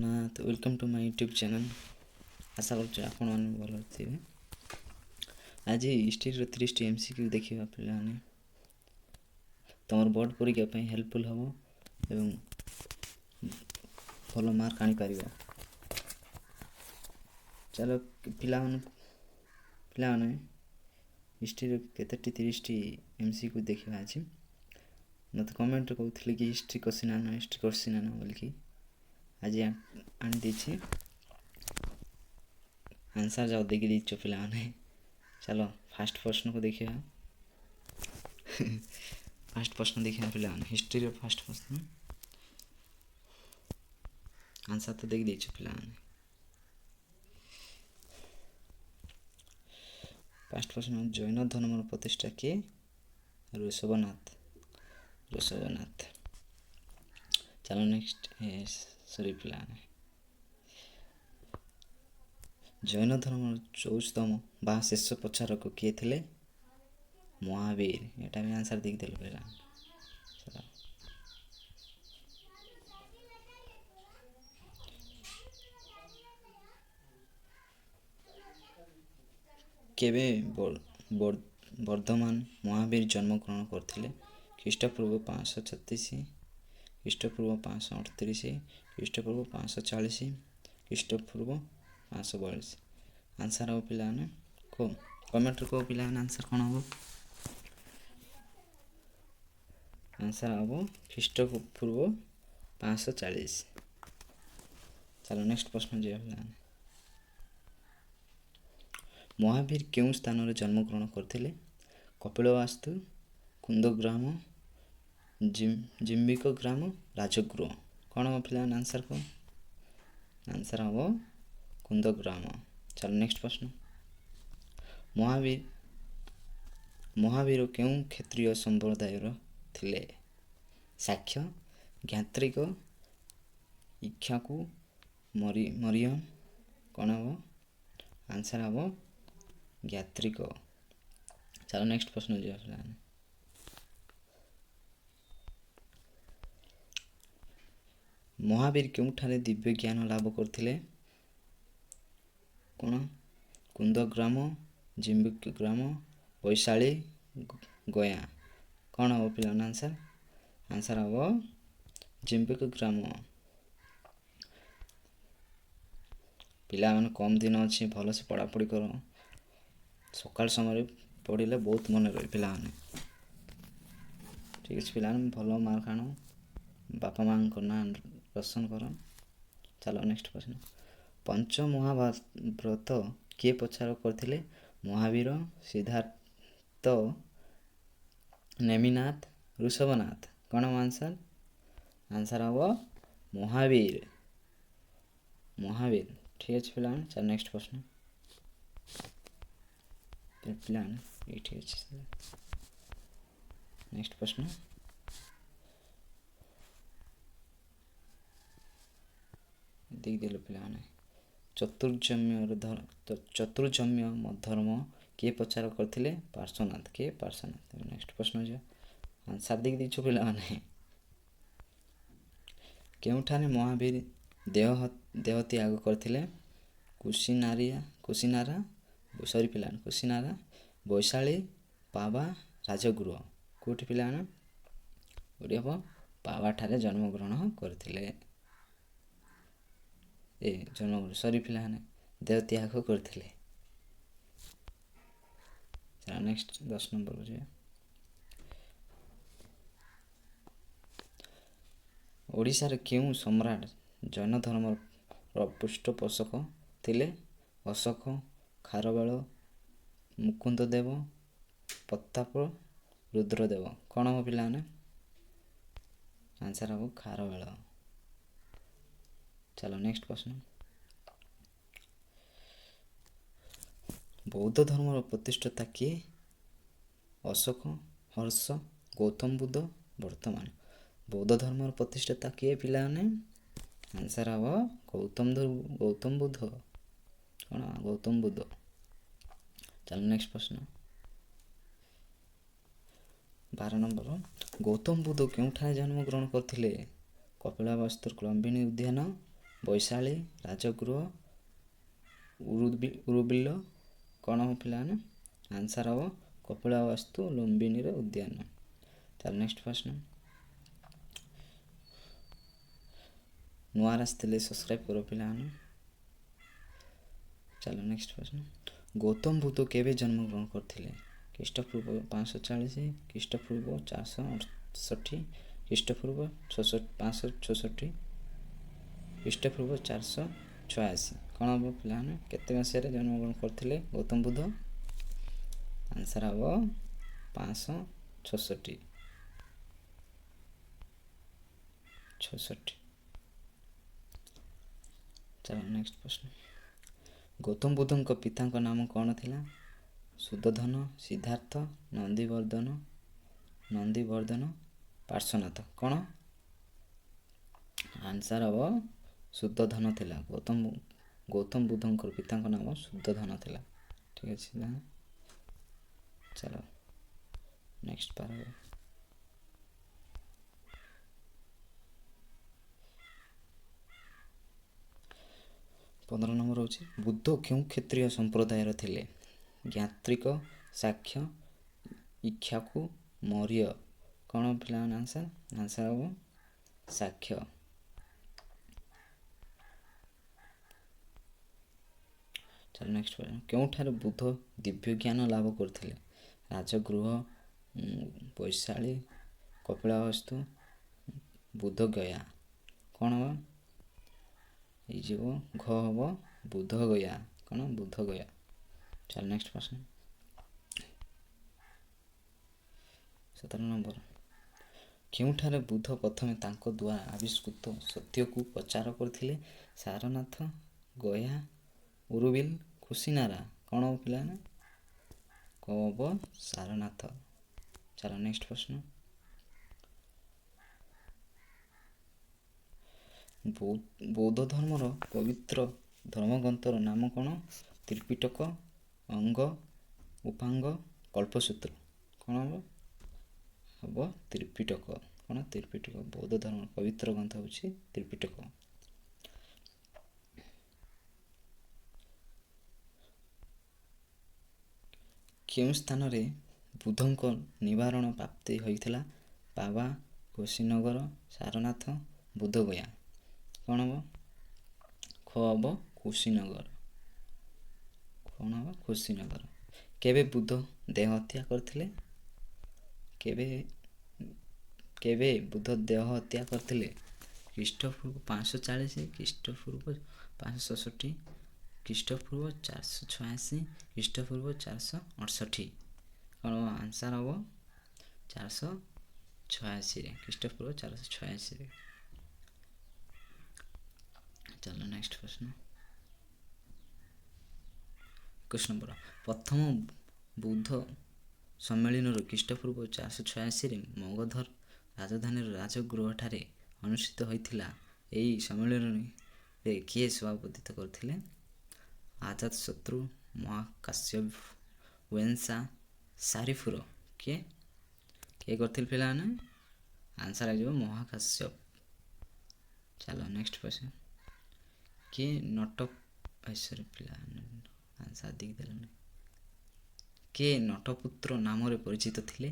Jagannath, welcome to my YouTube channel. ଆଶା କରୁଛି ଆପଣମାନେ ଭଲରେ ଥିବେ। ଆଜି ହିଷ୍ଟ୍ରିର 30ଟି MCQ ଦେଖିବା ପିଲାମାନେ। ତୁମର ବୋର୍ଡ଼ ପରୀକ୍ଷା ପାଇଁ ହେଲ୍ପଫୁଲ୍ ହେବ ଏବଂ ଭଲ ମାର୍କ ଆଣିପାରିବ। ଚାଲ ପିଲାମାନେ, ହିଷ୍ଟ୍ରିର କେତୋଟି 30ଟି MCQ ଦେଖିବା ଆଜି। ମୋତେ କମେଣ୍ଟରେ କହୁଥିଲେ କି ହିଷ୍ଟ୍ରି କୋଶ୍ଚିନ୍ ଆଣ, ହିଷ୍ଟ୍ରି କୋଶ୍ଚିନ୍ ଆଣ ବୋଲିକି। ଆଜି ଆଣିଦେଇଛି। ଆନ୍ସର୍ ଯାଉ ଦେଖି ଦେଇଛ ପିଲାମାନେ। ଚାଲ ଫାଷ୍ଟ ପ୍ରଶ୍ନକୁ ଦେଖିବା। ଫାଷ୍ଟ ପ୍ରଶ୍ନ ଦେଖିବା ପିଲାମାନେ, ହିଷ୍ଟ୍ରିର ଫାଷ୍ଟ ପ୍ରଶ୍ନ। ଆନ୍ସର୍ ତ ଦେଖି ଦେଇଛ ପିଲାମାନେ। ଫାଷ୍ଟ ପ୍ରଶ୍ନ, ଜୈନ ଧର୍ମର ପ୍ରତିଷ୍ଠା କିଏ? ଋଷଭନାଥ, ଋଷଭନାଥ। ଚାଲ ନେକ୍ସଟ। ସରି ପିଲାମାନେ, ଜୈନ ଧର୍ମର 14ତମ ବା ଶେଷ ପ୍ରଚାରକ କିଏ ଥିଲେ? ମହାବୀର। ଏଇଟା ବି ଆନ୍ସର୍ ଦେଇଦେଲେ ପିଲାମାନେ। ଚାଲ, କେବେ ବର୍ଦ୍ଧମାନ ମହାବୀର ଜନ୍ମଗ୍ରହଣ କରିଥିଲେ? ଖ୍ରୀଷ୍ଟପୂର୍ବ 536, ଖ୍ରୀଷ୍ଟପୂର୍ବ 538, ଖ୍ରୀଷ୍ଟପୂର୍ବ 540, ଖ୍ରୀଷ୍ଟପୂର୍ବ 542। ଆନ୍ସର୍ ହେବ ପିଲାମାନେ, କୁହ କମେଣ୍ଟରେ କୁହ ପିଲାମାନେ, ଆନ୍ସର୍ କ'ଣ ହେବ? ଆନ୍ସର୍ ହେବ ଖ୍ରୀଷ୍ଟପୂର୍ବ 540। ଚାଲ ନେକ୍ସଟ ପ୍ରଶ୍ନ ଯିବା ପିଲାମାନେ। ମହାବୀର କେଉଁ ସ୍ଥାନରେ ଜନ୍ମଗ୍ରହଣ କରିଥିଲେ? କପିଳବାସ୍ତୁ, କୁନ୍ଦଗ୍ରାମ, ଜିମ୍ବିକ ଗ୍ରାମ, ରାଜଗୃହ। କ'ଣ ହେବ ପିଲାମାନେ? ଆନ୍ସର୍ କୁହ। ଆନ୍ସର୍ ହେବ କୁନ୍ଦଗ୍ରାମ। ଚାଲ ନେକ୍ସଟ ପ୍ରଶ୍ନ। ମହାବୀର କେଉଁ କ୍ଷତ୍ରିୟ ସମ୍ପ୍ରଦାୟର ଥିଲେ? ସାକ୍ଷ୍ୟ, ଜ୍ଞାତ୍ରିକ, ଇକ୍ଷାକୁ, ମରିୟମ। କ'ଣ ହେବ? ଆନ୍ସର୍ ହେବ ଜ୍ଞାତ୍ରିକ। ଚାଲ ନେକ୍ସଟ ପ୍ରଶ୍ନ ଯିବା ପିଲାମାନେ। ମହାବୀର କେଉଁଠାରେ ଦିବ୍ୟ ଜ୍ଞାନ ଲାଭ କରିଥିଲେ? କ'ଣ? କୁନ୍ଦଗ୍ରାମ, ଜିମ୍ବିକ ଗ୍ରାମ, ବୈଶାଳୀ, ଗୟା। କ'ଣ ହେବ ପିଲାମାନେ ଆନ୍ସର୍? ଆନ୍ସର୍ ହେବ ଜିମ୍ବିକ ଗ୍ରାମ। ପିଲାମାନେ, କମ୍ ଦିନ ଅଛି, ଭଲସେ ପଢ଼ାପଢ଼ି କର। ସକାଳ ସମୟରେ ପଢ଼ିଲେ ବହୁତ ମନେ ରହେ ପିଲାମାନେ। ଠିକ୍ ଅଛି ପିଲାମାନେ, ଭଲ ମାର୍କ ଆଣ, ବାପା ମାଆଙ୍କ ନାଁ ରୋଶନ କର। ଚାଲ ନେକ୍ସଟ ପ୍ରଶ୍ନ। ପଞ୍ଚ ମହାବ୍ରତ କିଏ ପ୍ରଚାର କରିଥିଲେ? ମହାବୀର, ସିଦ୍ଧାର୍ଥ, ନେମିନାଥ, ଋଷଭନାଥ। କ'ଣ ହେବ ଆନ୍ସର୍? ଆନ୍ସର୍ ହେବ ମହାବୀର, ମହାବୀର। ଠିକ୍ ଅଛି ପିଲାମାନେ, ଚାଲ ନେକ୍ସଟ ପ୍ରଶ୍ନ। ପିଲାମାନେ, ଏଇଠି ଅଛି ନେକ୍ସଟ ପ୍ରଶ୍ନ। ଦେଇଦେଲେ ପିଲାମାନେ। ଚତୁର୍ଜମ୍ୟ ଧର୍ମ କିଏ ପ୍ରଚାର କରିଥିଲେ? ପାର୍ଶ୍ୱନାଥ। କିଏ? ପାର୍ଶ୍ୱନାଥ। ନେକ୍ସଟ ପ୍ରଶ୍ନ ଯିବା। ଆନ୍ସର୍ ଦେଇକି ଦେଇଛ ପିଲାମାନେ। କେଉଁଠାରେ ମହାବୀର ଦେହ ତ୍ୟାଗ କରିଥିଲେ? କୁଶିନାରିଆ, କୁଶିନାରା, ସରି ପିଲାମାନେ, କୁଶିନାରା, ବୈଶାଳୀ, ପାବା, ରାଜଗୃହ। କେଉଁଠି ପିଲାମାନେ? କେଉଁଠି ହେବ? ପାବାଠାରେ ଜନ୍ମଗ୍ରହଣ କରିଥିଲେ। ଏ ଜନ୍ମ, ସରି ପିଲାମାନେ, ଦେହ ତ୍ୟାଗ କରିଥିଲେ। ଚାଲ ନେକ୍ସଟ 10 ନମ୍ବରକୁ ଯିବା। ଓଡ଼ିଶାର କେଉଁ ସମ୍ରାଟ ଜୈନ ଧର୍ମର ପୃଷ୍ଠପୋଷକ ଥିଲେ? ଅଶୋକ, ଖାରବେଳ, ମୁକୁନ୍ଦ ଦେବ, ପ୍ରତାପ ରୁଦ୍ରଦେବ। କ'ଣ ହେବ ପିଲାମାନେ? ଆନ୍ସର୍ ହେବ ଖାରବେଳ। ଚାଲ ନେକ୍ସଟ ପ୍ରଶ୍ନ। ବୌଦ୍ଧ ଧର୍ମର ପ୍ରତିଷ୍ଠାତା କିଏ? ଅଶୋକ, ହର୍ଷ, ଗୌତମ ବୁଦ୍ଧ, ବର୍ତ୍ତମାନ। ବୌଦ୍ଧ ଧର୍ମର ପ୍ରତିଷ୍ଠାତା କିଏ ପିଲାମାନେ? ଆନ୍ସର୍ ହେବ ଗୌତମ ବୁଦ୍ଧ। କ'ଣ? ଗୌତମ ବୁଦ୍ଧ। ଚାଲ ନେକ୍ସଟ ପ୍ରଶ୍ନ, 12 ନମ୍ବର। ଗୌତମ ବୁଦ୍ଧ କେଉଁଠାରେ ଜନ୍ମଗ୍ରହଣ କରିଥିଲେ? କପିଳାବସ୍ତୁର ଲୁମ୍ବିନୀ ଉଦ୍ୟାନ, ବୈଶାଳୀ, ରାଜଗୃହ, ଉରୁବିଲ। କ'ଣ ହେବ ପିଲାମାନେ? ଆନ୍ସର୍ ହେବ କପିଳବସ୍ତୁ ଲୁମ୍ବିନୀର ଉଦ୍ୟାନ। ତାହେଲେ ନେକ୍ସଟ ପ୍ରଶ୍ନ। ନୂଆ ଆସିଥିଲେ ସବସ୍କ୍ରାଇବ୍ କର ପିଲାମାନେ। ଚାଲ ନେକ୍ସଟ ପ୍ରଶ୍ନ। ଗୌତମ ବୁଦ୍ଧ କେବେ ଜନ୍ମଗ୍ରହଣ କରିଥିଲେ? ଖ୍ରୀଷ୍ଟପୂର୍ବ 540, ଖ୍ରୀଷ୍ଟପୂର୍ବ 468, ଖ୍ରୀଷ୍ଟପୂର୍ବ 566, ଖ୍ରୀଷ୍ଟପୂର୍ବ 486। କ'ଣ ହେବ ପିଲାମାନେ? କେତେ ମସିହାରେ ଜନ୍ମଗ୍ରହଣ କରିଥିଲେ ଗୌତମ ବୁଦ୍ଧ? ଆନ୍ସର୍ ହେବ 566, 66। ଚାଲ ନେକ୍ସଟ ପ୍ରଶ୍ନ। ଗୌତମ ବୁଦ୍ଧଙ୍କ ପିତାଙ୍କ ନାମ କ'ଣ ଥିଲା? ସୁଦୋଧନ, ସିଦ୍ଧାର୍ଥ, ନନ୍ଦିବର୍ଦ୍ଧନ, ନନ୍ଦିବର୍ଦ୍ଧନ, ପାର୍ଶ୍ୱନାଥ। କ'ଣ ଆନ୍ସର୍ ହେବ? ସୁଦୋଧନ ଥିଲା। ଗୌତମ ବୁଦ୍ଧଙ୍କର ପିତାଙ୍କ ନାମ ସୁଦୋଧନ ଥିଲା। ଠିକ୍ ଅଛି ନା? ଚାଲ ନେକ୍ସଟ ପାର। 15 ନମ୍ବର ହେଉଛି, ବୁଦ୍ଧ କେଉଁ କ୍ଷତ୍ରିୟ ସମ୍ପ୍ରଦାୟର ଥିଲେ? ଜ୍ଞାତ୍ରିକ, ସାକ୍ଷ୍ୟ, ଇକ୍ଷାକୁ, ମୌର୍ଯ୍ୟ। କ'ଣ ପିଲାମାନେ ଆନ୍ସର୍? ଆନ୍ସର୍ ହେବ ସାକ୍ଷ୍ୟ। ଚାଲ ନେକ୍ସଟ। କେଉଁଠାରେ ବୁଦ୍ଧ ଦିବ୍ୟ ଜ୍ଞାନ ଲାଭ କରିଥିଲେ? ରାଜଗୃହ, ବୈଶାଳୀ, କପିଳବସ୍ତୁ, ବୁଦ୍ଧଗୟା। କ'ଣ ହେବ? ହେଇଯିବ ଘ ହେବ ବୁଦ୍ଧଗୟା। କ'ଣ? ବୁଦ୍ଧଗୟା। ଚାଲ ନେକ୍ସଟ ପ୍ରଶ୍ନ। 17 ନମ୍ବର, କେଉଁଠାରେ ବୁଦ୍ଧ ପ୍ରଥମେ ତାଙ୍କ ଦ୍ୱାରା ଆବିଷ୍କୃତ ସତ୍ୟକୁ ପ୍ରଚାର କରିଥିଲେ? ସାରନାଥ, ଗୟା, ଉରୁବିଲ, କୁଶିନାରା। କ'ଣ ହେବ ପିଲାମାନେ? କ ହେବ ସାରନାଥ। ଚାଲ ନେକ୍ସଟ ପ୍ରଶ୍ନ। ବୌଦ୍ଧ ଧର୍ମର ପବିତ୍ର ଧର୍ମଗ୍ରନ୍ଥର ନାମ କ'ଣ? ତ୍ରିପିଟକ, ଅଙ୍ଗ, ଉପାଙ୍ଗ, କଳ୍ପସୂତ୍ର। କ'ଣ ହେବ? ହେବ ତ୍ରିପିଟକ। କ'ଣ? ତ୍ରିପିଟକ। ବୌଦ୍ଧ ଧର୍ମର ପବିତ୍ର ଗ୍ରନ୍ଥ ହେଉଛି ତ୍ରିପିଟକ। କେଉଁ ସ୍ଥାନରେ ବୁଦ୍ଧଙ୍କ ନିବାରଣ ପ୍ରାପ୍ତି ହୋଇଥିଲା? ପାବା, କୁଶୀନଗର, ସାରନାଥ, ବୁଦ୍ଧଗୟା। କ'ଣ ହେବ? ଖ ହେବ କୁଶୀନଗର। କ'ଣ ହେବ? କୁଶୀନଗର। କେବେ ବୁଦ୍ଧ ଦେହ ହତ୍ୟା କରିଥିଲେ? କେବେ ବୁଦ୍ଧ ଦେହ ହତ୍ୟା କରିଥିଲେ? ଖ୍ରୀଷ୍ଟପୂର୍ବ 540, ଖ୍ରୀଷ୍ଟପୂର୍ବ 566, ଖ୍ରୀଷ୍ଟପୂର୍ବ 486, ଖ୍ରୀଷ୍ଟପୂର୍ବ 468। କ'ଣ ଆନ୍ସର୍ ହେବ? 486ରେ, ଖ୍ରୀଷ୍ଟପୂର୍ବ 486ରେ। ଚାଲ ନେକ୍ସଟ ପ୍ରଶ୍ନ। 21 ନମ୍ବର, ପ୍ରଥମ ବୌଦ୍ଧ ସମ୍ମିଳନୀରୁ ଖ୍ରୀଷ୍ଟପୂର୍ବ 486ରେ ମଗଧର ରାଜଧାନୀର ରାଜଗୃହଠାରେ ଅନୁଷ୍ଠିତ ହୋଇଥିଲା। ଏହି ସମ୍ମିଳନୀରେ କିଏ ସଭାପତିତ୍ୱ କରିଥିଲେ? ଅଜାତଶତ୍ରୁ, ମହାକାଶ୍ୟପ, ୱେନ୍ସା, ସାରିପୁର। କିଏ କିଏ କରିଥିଲେ ପିଲାମାନେ? ଆନ୍ସର୍ ହେଇଯିବ ମହାକାଶ୍ୟପ। ଚାଲ ନେକ୍ସଟ କ୍ୱେଶ୍ଚନ୍। କିଏ ନଟ, ସରି ପିଲାମାନେ, ଆନ୍ସର୍ ଦେଇଦେଲନି। କିଏ ନଟପୁତ୍ର ନାମରେ ପରିଚିତ ଥିଲେ?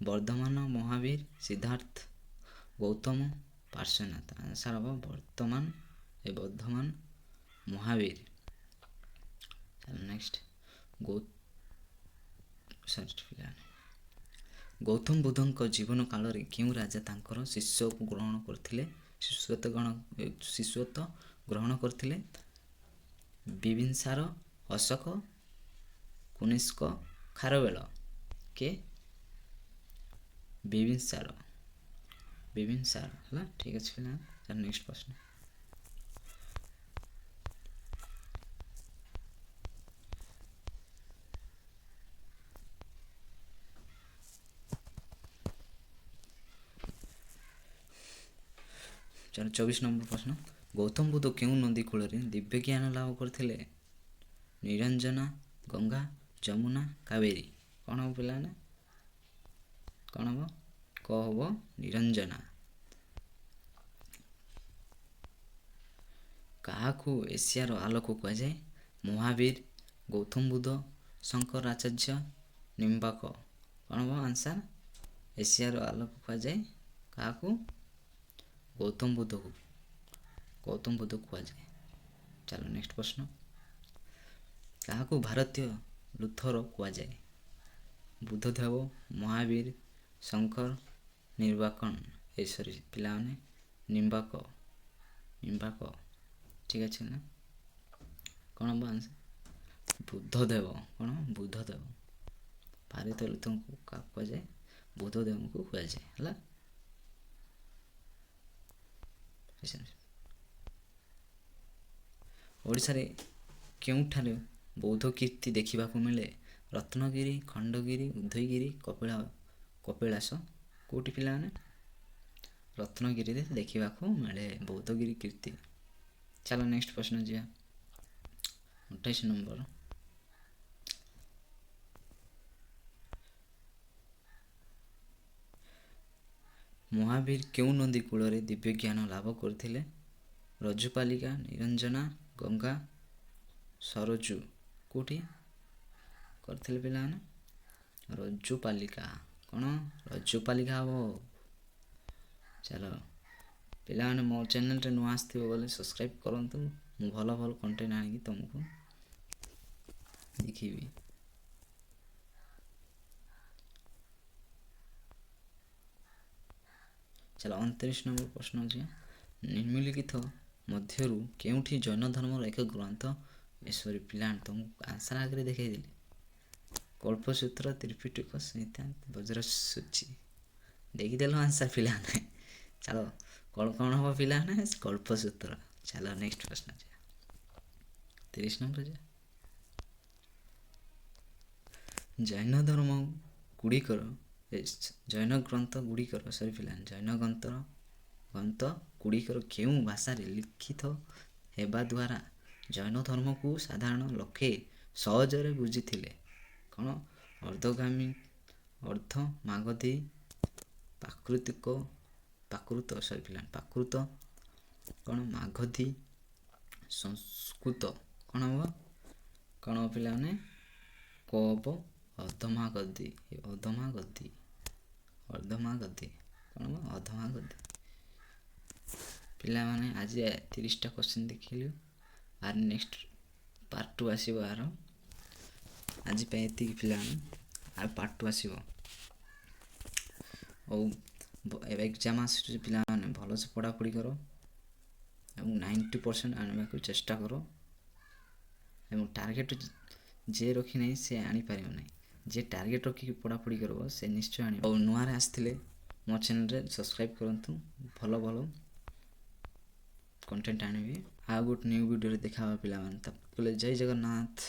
ବର୍ଦ୍ଧମାନ ମହାବୀର, ସିଦ୍ଧାର୍ଥ ଗୌତମ, ପାର୍ଶ୍ୱନାଥ। ଆନ୍ସର୍ ହେବ ବର୍ତ୍ତମାନ ଏ ବର୍ଦ୍ଧମାନ ମହାବୀର। ଚାଲ ନେକ୍ସଟ। ସରି ପିଲାମାନେ, ଗୌତମ ବୁଦ୍ଧଙ୍କ ଜୀବନ କାଳରେ କେଉଁ ରାଜା ତାଙ୍କର ଶିଷ୍ୟକୁ ଗ୍ରହଣ କରିଥିଲେ, ଶିଷ୍ୟତ୍ୱ ଗ୍ରହଣ କରିଥିଲେ? ବିମ୍ବିସାର, ଅଶୋକ, କନିଷ୍କ, ଖାରବେଳ। କିଏ? ବିମ୍ବିସାର, ବିମ୍ବିସାର ହେଲା। ଠିକ୍ ଅଛି ପିଲା, ନେକ୍ସଟ ପ୍ରଶ୍ନ। ଚାଲ 24 ନମ୍ବର ପ୍ରଶ୍ନ। ଗୌତମ ବୁଦ୍ଧ କେଉଁ ନଦୀ କୂଳରେ ଦିବ୍ୟ ଜ୍ଞାନ ଲାଭ କରିଥିଲେ? ନିରଞ୍ଜନା, ଗଙ୍ଗା, ଯମୁନା, କାବେରୀ। କ'ଣ ହେବ ପିଲାମାନେ? କ'ଣ ହେବ? କ ହେବ ନିରଞ୍ଜନା। କାହାକୁ ଏସିଆର ଆଲୋକ କୁହାଯାଏ? ମହାବୀର, ଗୌତମ ବୁଦ୍ଧ, ଶଙ୍କରାଚାର୍ଯ୍ୟ, ନିମ୍ବାକ। କ'ଣ ହେବ ଆନ୍ସର୍? ଏସିଆର ଆଲୋକ କୁହାଯାଏ କାହାକୁ? ଗୌତମ ବୁଦ୍ଧକୁ, ଗୌତମ ବୁଦ୍ଧକୁ କୁହାଯାଏ। ଚାଲ ନେକ୍ସଟ ପ୍ରଶ୍ନ। କାହାକୁ ଭାରତୀୟ ଲୁଥର କୁହାଯାଏ? ବୁଦ୍ଧଦେବ, ମହାବୀର, ଶଙ୍କର, ନିର୍ବାକଣ। ଏ ସରି ପିଲାମାନେ, ନିମ୍ବାକ, ନିମ୍ବାକ। ଠିକ୍ ଅଛି ନା? କ'ଣ ହେବ ଆନ୍ସର୍? ବୁଦ୍ଧଦେବ। କ'ଣ? ବୁଦ୍ଧଦେବ। ଭାରତୀୟ ଲୁଥରଙ୍କୁ କାହାକୁ କୁହାଯାଏ? ବୁଦ୍ଧଦେବଙ୍କୁ କୁହାଯାଏ। ହେଲା, ଓଡ଼ିଶାରେ କେଉଁଠାରେ ବୌଦ୍ଧ କୀର୍ତ୍ତି ଦେଖିବାକୁ ମିଳେ? ରତ୍ନଗିରି, ଖଣ୍ଡଗିରି, ଉଦୟଗିରି, କପିଳାସ। କେଉଁଠି ପିଲାମାନେ? ରତ୍ନଗିରିରେ ଦେଖିବାକୁ ମିଳେ ବୌଦ୍ଧଗିରି କୀର୍ତ୍ତି। ଚାଲ ନେକ୍ସଟ ପ୍ରଶ୍ନ ଯିବା, 28 ନମ୍ବର। ମହାବୀର କେଉଁ ନଦୀ କୂଳରେ ଦିବ୍ୟ ଜ୍ଞାନ ଲାଭ କରିଥିଲେ? ରଜୁପାଲିକା, ନିରଞ୍ଜନା, ଗଙ୍ଗା, ସରଜୁ। କେଉଁଠି କରିଥିଲେ ପିଲାମାନେ? ରଜୁପାଲିକା। କ'ଣ? ରଜୁପାଲିକା ହେବ। ଚାଲ ପିଲାମାନେ, ମୋ ଚ୍ୟାନେଲରେ ନୂଆ ଆସିଥିବ ବୋଲେ ସବସ୍କ୍ରାଇବ୍ କରନ୍ତୁ। ମୁଁ ଭଲ ଭଲ କଣ୍ଟେଣ୍ଟ ଆଣିକି ତୁମକୁ ଦେଖିବି। ଚାଲ 29 ନମ୍ବର ପ୍ରଶ୍ନ ଅଛି। ନିମ୍ନଲିଖିତ ମଧ୍ୟରୁ କେଉଁଠି ଜୈନ ଧର୍ମର ଏକ ଗ୍ରନ୍ଥ, ସରି ପିଲାମାନେ, ତୁମକୁ ଆନ୍ସର୍ ଆଗରେ ଦେଖେଇଦେଲି। କଳ୍ପସୂତ୍ର, ତ୍ରିପିଟକ, ସଂହିତା, ବଜ୍ରସୂଚୀ। ଦେଖିଦେଲ ଆନ୍ସର୍ ପିଲାମାନେ। ଚାଲ କ'ଣ କ'ଣ ହେବ ପିଲାମାନେ? କଳ୍ପସୂତ୍ର। ଚାଲ ନେକ୍ସଟ ପ୍ରଶ୍ନ ଯିବା, 30 ନମ୍ବର ଯିବା। ଜୈନ ଧର୍ମ ଗୁଡ଼ିକର, ଜୈନ ଗ୍ରନ୍ଥ ଗୁଡ଼ିକର, ସରି ପିଲାମାନେ, ଜୈନ ଗ୍ରନ୍ଥ ଗୁଡ଼ିକର କେଉଁ ଭାଷାରେ ଲିଖିତ ହେବା ଦ୍ୱାରା ଜୈନ ଧର୍ମକୁ ସାଧାରଣ ଲୋକେ ସହଜରେ ବୁଝିଥିଲେ? କ'ଣ? ଅର୍ଦ୍ଧଗାମୀ, ଅର୍ଦ୍ଧ ମାଗଧୀ, ପ୍ରାକୃତିକ, ପ୍ରାକୃତ, ସରି ପିଲାମାନେ, ପ୍ରାକୃତ, କ'ଣ ମାଗଧୀ, ସଂସ୍କୃତ। କ'ଣ ହେବ? କ'ଣ ହେବ ପିଲାମାନେ? କ ହେବ ଅର୍ଦ୍ଧମାଗଧୀ, ଅର୍ଦ୍ଧମାଗଧୀ, ଅର୍ଦ୍ଧମାଗଧୀ। କ'ଣ ହେବ? ଅର୍ଦ୍ଧମାଗଧୀ। ପିଲାମାନେ, ଆଜି 30ଟା କ୍ୱେଶ୍ଚିନ୍ ଦେଖିଲୁ। ଆର ନେକ୍ସଟ ପାର୍ଟ 2 ଆସିବ ଆର। ଆଜି ପାଇଁ ଏତିକି ପିଲାମାନେ, ଆଉ ପାର୍ଟ 2 ଆସିବ। ଆଉ ଏବେ ଏକ୍ଜାମ୍ ଆସୁଛି ପିଲାମାନେ, ଭଲସେ ପଢ଼ାପଢ଼ି କର ଏବଂ 90% ଆଣିବାକୁ ଚେଷ୍ଟା କର। ଏବଂ ଟାର୍ଗେଟ୍ ଯିଏ ରଖିନାହିଁ ସେ ଆଣିପାରିବ ନାହିଁ। ଯିଏ ଟାର୍ଗେଟ୍ ରଖିକି ପଢ଼ାପଢ଼ି କରିବ ସେ ନିଶ୍ଚୟ ଆଣିବ। ଆଉ ନୂଆରେ ଆସିଥିଲେ ମୋ ଚ୍ୟାନେଲରେ ସବସ୍କ୍ରାଇବ୍ କରନ୍ତୁ, ଭଲ ଭଲ କଣ୍ଟେଣ୍ଟ ଆଣିବି। ଆଉ ଗୋଟେ ନ୍ୟୁ ଭିଡ଼ିଓରେ ଦେଖା ହେବା ପିଲାମାନେ। ତାପରେ ଜୟ ଜଗନ୍ନାଥ।